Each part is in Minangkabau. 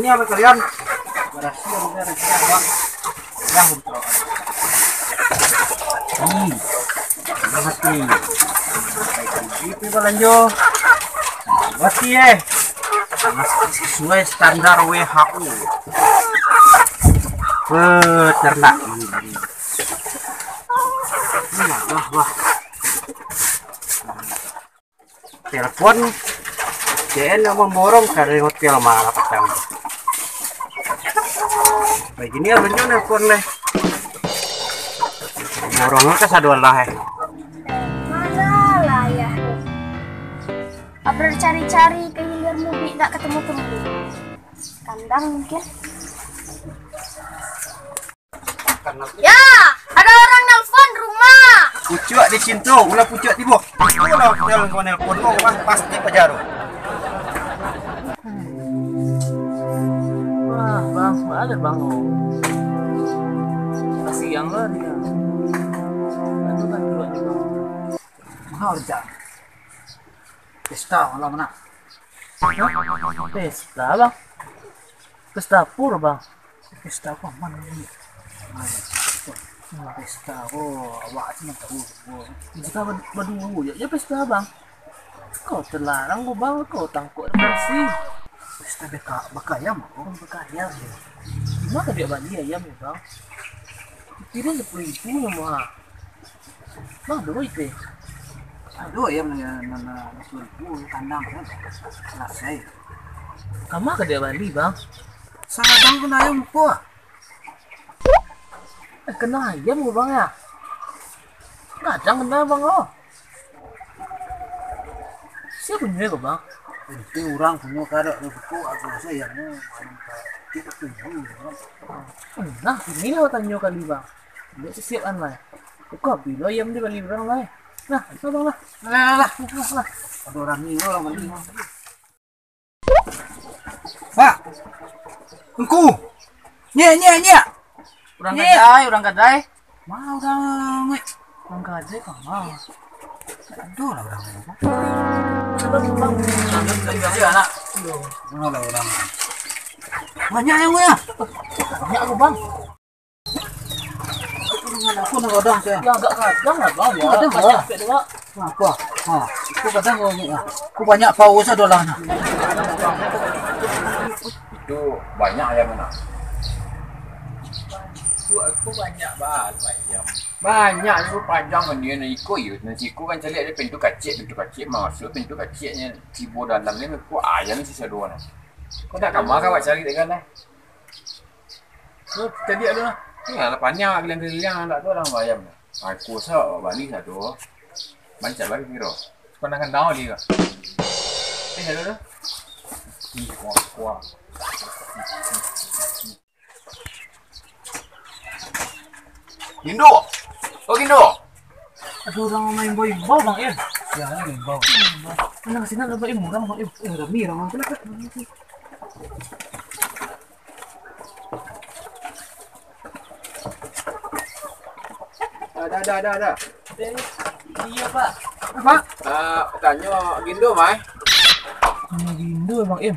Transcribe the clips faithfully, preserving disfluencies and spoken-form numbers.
Ini apa kalian? Berhasil, udah, udah, udah. Udah, udah. Hmm. Udah mati. Itu balanjo. Mati, eh. Sesuai standar W H O. Peternak. Wah, wah, wah. Telepon, C N yang memborong dari hotel malah petang. Begini ya, lunyo nelpon deh. Borongnya kan satu lah, eh. Mana lah ya? Apa cari-cari ke hilir mudik, nggak ketemu-temu. Kandang mungkin. Ya, ada orang nelpon rumah. Pucuak dicinto, ulah pucuak tibo. Ulah, ulah kau nelpon kau, Bang, pasti paja tu. Wah, Bang, balik, Bang. Kasihan lah dia. Aduh, kan duluan juga. Mahal, Cak. Pesta malam nak. Pesta, Bang. Pesta apa, Bang? Pesta apa, mana ni? Pesta, oh, awak sih nggak tahu. Kita bad-, berdua ya, ya pesta, Bang. Kau terlarang, kau, Bang, kau tangkok bersih. Pesta baka-, baka ayam, oh, baka ayam ya. Gimana dia bali ayam ya, Bang? Kira sepuluh ribu ya, mah. Bang, duit teh. Aduh, ayam nan, nan, nan sepuluh ribu kandang kan. Selesai. Kama ka dia bali, Bang? Sadang kena ayam ko. Eh, kena ayam ko, Bang, ya? Kadang kena, Bang, oh. Siapa punyo ko, Bang? Penting urang punyo karak tu, ko aku rasa ayam ni paling ka-, kita punyo, Bang. Nah, inilah tanyo kali, Bang. Buek sisiapan lai. Buka bilo ayam di bali urang lai. Nah, itu abang lah. Lah, lah, lah. Lah, lah. Ada orang ni, orang bali. Pak. Engku. Nyiak, nyiak, nyiak. Urang kadai, urang kadai. Ma urang, eh? Urang kadai ka ma? Aduh lah urang. Aduh, urang. Mana lah urang? Banyak yang punya. Banyak aku, Bang. Aku nak gadang, saya. Ya, agak gadang lah, Bang, ya. Gadang, Bang. Banyak, Pak. Apa? Ha, aku gadang, Bang, ya. Aku banyak paus ado lah, nah. Itu banyak ayam, nah. Itu aku banyak, Bang, ayam. Banyak tu, panjang kan dia, nah, iko, iyo. Nah, iko kan caliak dia pintu kacik, pintu kacik masuk, pintu kaciknya tibo dalam ni, kok ayam sisa dua, nah. Kok tak kamar kan awak cari kan, nah? Tu, caliak tu lah. Ni lah, paniang keliling-keliling, tak tahu lah ayam. Aku sa, awak bali satu. Bancak bagi kiro. Pandangkan tahu dia. Eh, satu tu. Ih, kuah, kuah. Gindo! Oh, Gindo! Ada orang main imbau-imbau, Bang Im. Ya, main imbau. Mana sini ada main imbau, Bang Im? Eh, rami orang, Bang. Kenapa? Ada, ada, ada, ada. Iya, Pak. Apa? Ah, tanyo Gindo, mai. Tanyo Gindo, Bang Im.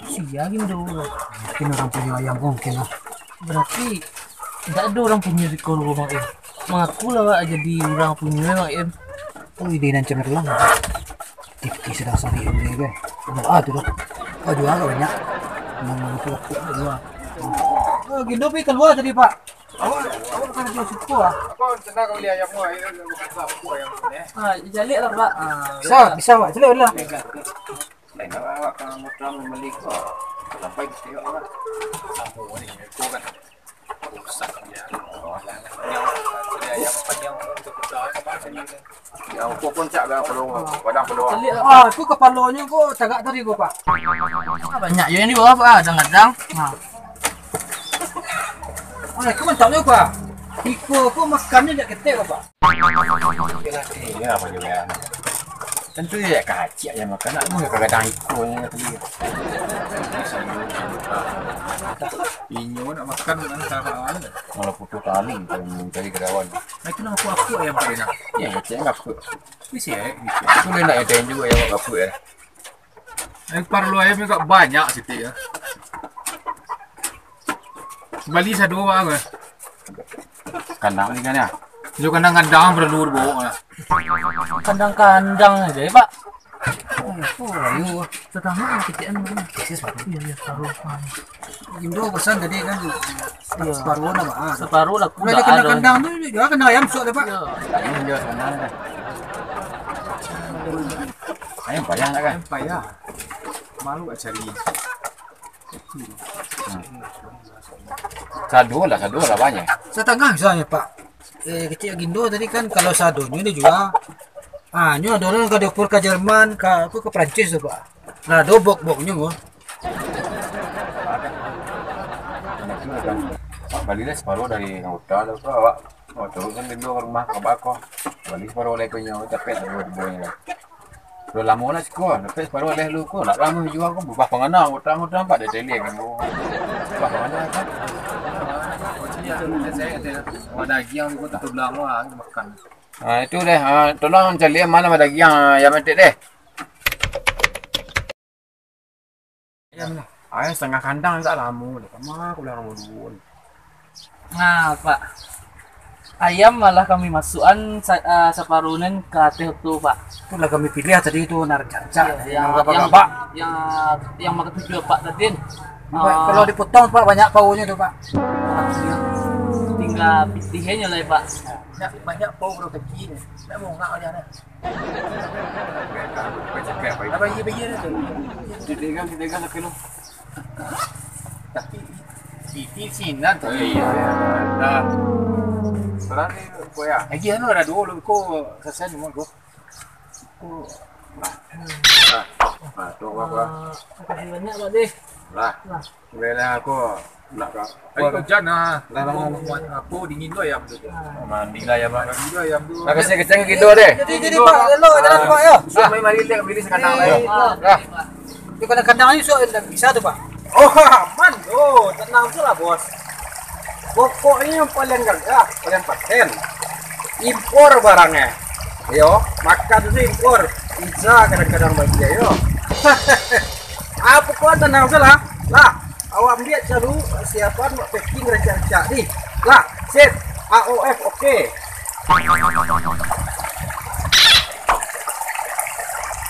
Sia Gindo. Mungkin orang punyo ayam ko, mungkin lah. Berarti ndak ado urang punyo siko ko, Bang Im. Mangaku lah awak jadi urang punyo, Bang Im. Oh, ide nan cemerlang. Tipis sudah sari ini kan. Ah, tu dah. Oh, dua agak banyak. Nan itu dua. Oh, Gindo pi kalua tadi, Pak. Awak, awak kan ado siko, ah. Apa, senang kau bali ayam ko, ayo, ayo, ayo, ayo, ayo, ayo, ayo. Ah, caliak lah, Pak. Ah, bisa, bisa, Pak. Caliak lah. Lain awak, awak kan mudah membeli ko. Sampai di sini, awak. Apa ni, ko kan. Rusak dia. Oh, lah, lah. Ni awak, caliak ayam, apa ni, awak untuk kita, apa ni. Ya, ko puncak lah, padang, padang, padang. Caliak lah, Pak. Ah, tu kapalonyo ko tagak tadi ko, Pak. Ah, banyak yo yang di bawah, Pak, kadang-kadang. Nah. Ah, iko mantap juo, Pak. Iko ko makannyo jak ketek, Pak. Iyo, apo juo. Tantu iyo kacik ayam makan, nak mun kagadang ikonyo tadi. Inyo nak makan, nak makan. Kalau putuih taling, kalau mencari kerawan. Nah, itu namo apo ayam tadi, nah? Iyo, kacik apo. Bisi, eh? Bisi. Itu lain nak yang juo ayam apo, eh? Eh, parlu ayam agak banyak sitik, ya. Bali sado, Pak, apa? Kandang ni kan, ya? Yo, kandang-kandang paralu dibawa lah. Kandang-kandang aja, ya, Pak. Oh, ayo. Tetangga kecil mana? Kecil sepatu. Iya, iya, separuh. Indo pesan tadi kan, iya, separuh nama. Separuh lah, udah ada. Kandang-kandang tu, dia kandang ayam suak deh, Pak. Iya. Ayam payah nak kan? Ayam payah. Malu nak cari. Sado lah, sado lah banyak. Satangah misalnyo, Pak. Eh, kecik Gindo tadi kan, kalau sadonyo dijual, ah, nyo ado urang ka diukur ka Jerman, ka, apa, ka Perancis tu, Pak. Lah, ado bok-boknyo, Pak. Pak, balilah saparuah dari anggota tu, Pak, awak. Oh, turun kan Gindo ka rumah, ka bako. Bali saparuah lai ko nyo, capek saparuah dibonyo. Lah lamo lah siko, dapek saparuah leh lu ko, nak lamo jua ko, berubah pangana, utang-utang, Pak, dah teli kan, ko. Berubah pangana, kan? Wah, dagiang ko, tutup lamo, ah, makan. Ah, itu deh, ah, tolong cari mana dagiang, ah, yang metik deh. Ayam lah. Ayam satangah kandang agak lamo lah. Kama aku lah lamo duo ni. Nah, Pak. Ayam malah kami masuakan sa-, ah, saparuah nan ka ateh tu, Pak. Itulah kami pilih tadi tu, nak rancak-rancak. Iya, yang, yang, yang, yang makatuju Pak tadi. Pak, ah, kalau dipotong, Pak, banyak paunyo tu, Pak. Tingga pitih nyo lah, Pak. Banyak, banyak paun urang kecil. Nak bongak aja dah. Apa iya, iya dah tu. Dipegang, dipegang sakilo. Tapi, pipi sinan tu. Oh, iya, iya. Dah. Berani, ko ya? Lagi anu, ada duo lu, ko, kasihan cuma ko. Ko. Nah. Nah, tu apa? Ah, makasih banyak, Pak, deh. Lah. Lah. Bela aku nak ka. Ayo hujan ah. Lah, lah, lah, lah. Apo dingin tu ayam tu. Mandi lah ayam, Pak. Mandi lah ayam tu. Makasih kecil gitu deh. Jadi, jadi, Pak, elok jalan, Pak, yo. Sudah main mari lihat beli sekarang lah, yo. Eh, lah. Di kandang-kandang ni sudah bisa tu, Pak. Oh, aman tu. Tenang tu lah, Bos. Pokoknya yang paling gagah, paling paten. Impor barangnya. Yo, makan tu impor. Bisa kadang-kadang bagi yo. Apo kau tenang salah. Lah, awak ambiak calu, siapan buat packing rancak-rancak ni. Lah, sip. A O F, oke.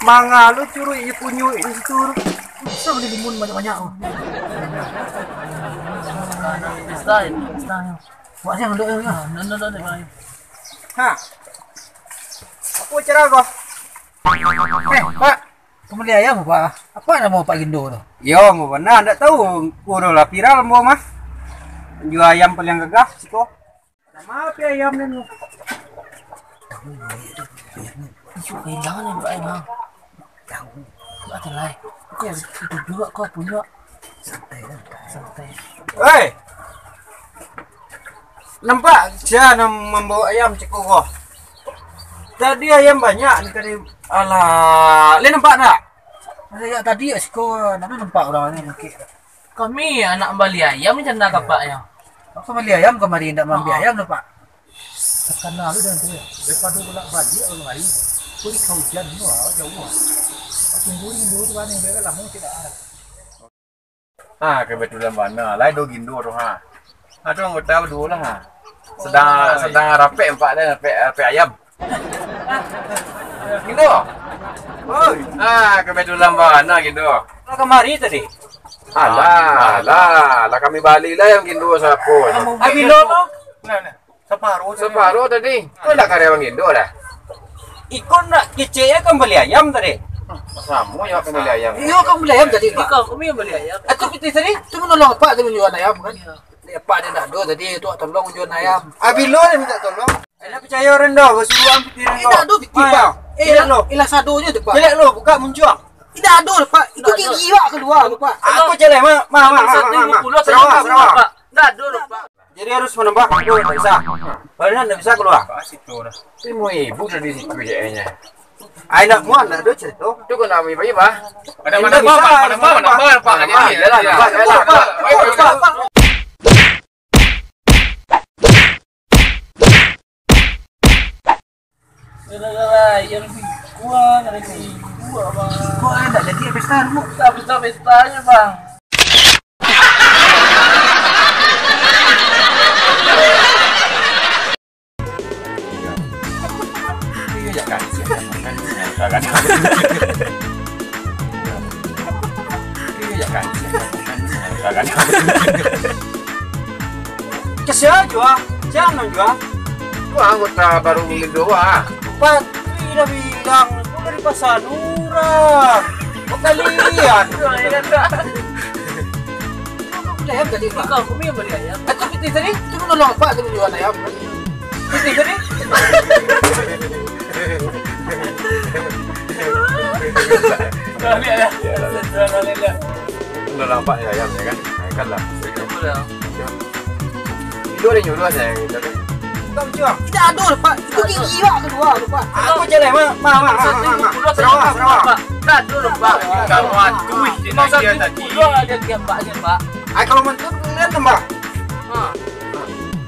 Mangalu curi ipunyo di situ. Bisa beli limun banyak-banyak tu. Pesta ini, pesta ini. Buat siang duduk ni. Ha. Apo cara kau? Eh, Pak. Pambali ayam, Pak. Apo namo Pak Gindo tu? Yo, ambo bana ndak tahu. Ko lah viral ambo mah. Jua ayam paliang gagah siko. Namo apo ayam ni? Isu kehilangan yang Pak Imam. Tahu. Enggak ada lai. Oke, itu juga kau punya. Santai, santai. Santai. Hei! Nampak sia nan mambawa ayam cako ko? Tadi ayam banyak ni tadi. Alah, lai nampak tak? Sejak tadi kat siko, ndak nampak urang ni mungkin. Kami anak bali ayam ni cando kapaknyo. Aku bali ayam kamari, ndak maambiak ayam tu, Pak. Takana tu dan tu, daripado bolak-baliak lalu hari. Kau di kau hujan ni, wah, jauah. Tunggu di Indo tu, bana, biar lamo tidak ada. Ha, kebetulan bana. Lai do Gindo tu, ha. Ha, tu anggota baduo lah, ha. Sedang, sedang rapek nampak dia, rapek, rapek ayam. Gindo. Oi. Ha, kebetulan bana, Gindo. Lah kamari tadi. Alah, alah, lah kami bali lah ayam Gindo sapo. Abilo tu. Nah, nah. Saparo tadi. Saparo tadi. Ko ndak karyawan Gindo dah. Iko ndak kecek yo ka bali ayam tadi. Samo yo ka bali ayam. Iyo, ka bali ayam tadi, Pak. Iko kami bali ayam. Atau pitih tadi, tu manolong apak tu manjua ayam kan? Iyo. Apak dia ndak ado tadi, tu tolong jua ayam. Ah, bilo dia minta tolong? Ndak picayo ren doh, basuruan pitih ren doh. Indak ado pitih, Pak. Eh, ilah sadonyo tu, Pak. Caliak lo, buka muncuang. Indak ado, Pak. Itu gigi, Pak, kalua tu, Pak. Aku caliak, ma, ma, ma, ma, ma, ma. Sarawa, Sarawa. Ndak ado, Pak. Jadi harus manambah, tu ndak bisa. Kalau ndak bisa kalua. Situ dah. Limo ribu tadi situ jeknyo. Ai, ndak muat, ndak ado carito. Tu kau nak ambil bayi, bah? Ada mana, bah? Mana, bah? Mana, bah? Mana, bah? Yalah, yalah, yalah. Baik, baik, baik. Gara-gara ayam si kuah, gara-gara si kuah, Bang. Kok ada jadi pesta dulu? Tak pesta-pestanya, Bang. Ya kan, siap kan, kan, kan. Ya kan, siap kan, kan, kan. Kasihan jua, siang nan jua. Wah, anggota baru minggu dua. Patri dah bilang, aku dari Pasar Nurah. Kok kalian? Udah ayam tadi, Pak. Kau, kau yang beli ayam. Aku pitih tadi, itu nolong Pak tu jual ayam. Pitih tadi. Dah lihat ya. Dah lihat. Itu dah nampak ya ayam ya kan? Nah, ikan lah. Itu dah. Itu ada nyuruh saya gitu kan. Kau cuak. Tidak ada, Pak. Itu gigi, Pak, kedua tu, Pak. Aku jelek, Mak. Mak, Mak, Mak, Mak, Mak. Sarawak, Sarawak. Pak. Tak ada, Pak. Kamu atuh je nak dia tadi. Dua ada tiap Pak je, Pak. Ai, kalau mantu, kalian tambah. Ha.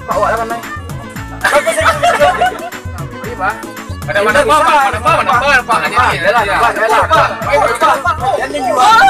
Pak, awak lah, Mak. Apa saya? Ini, Pak. Ada mana, Pak? Mana, Pak? Mana, Pak? Mana, Pak? Mana, Pak? Yalah, yalah, yalah. Pak, Pak, Pak. Jangan jual.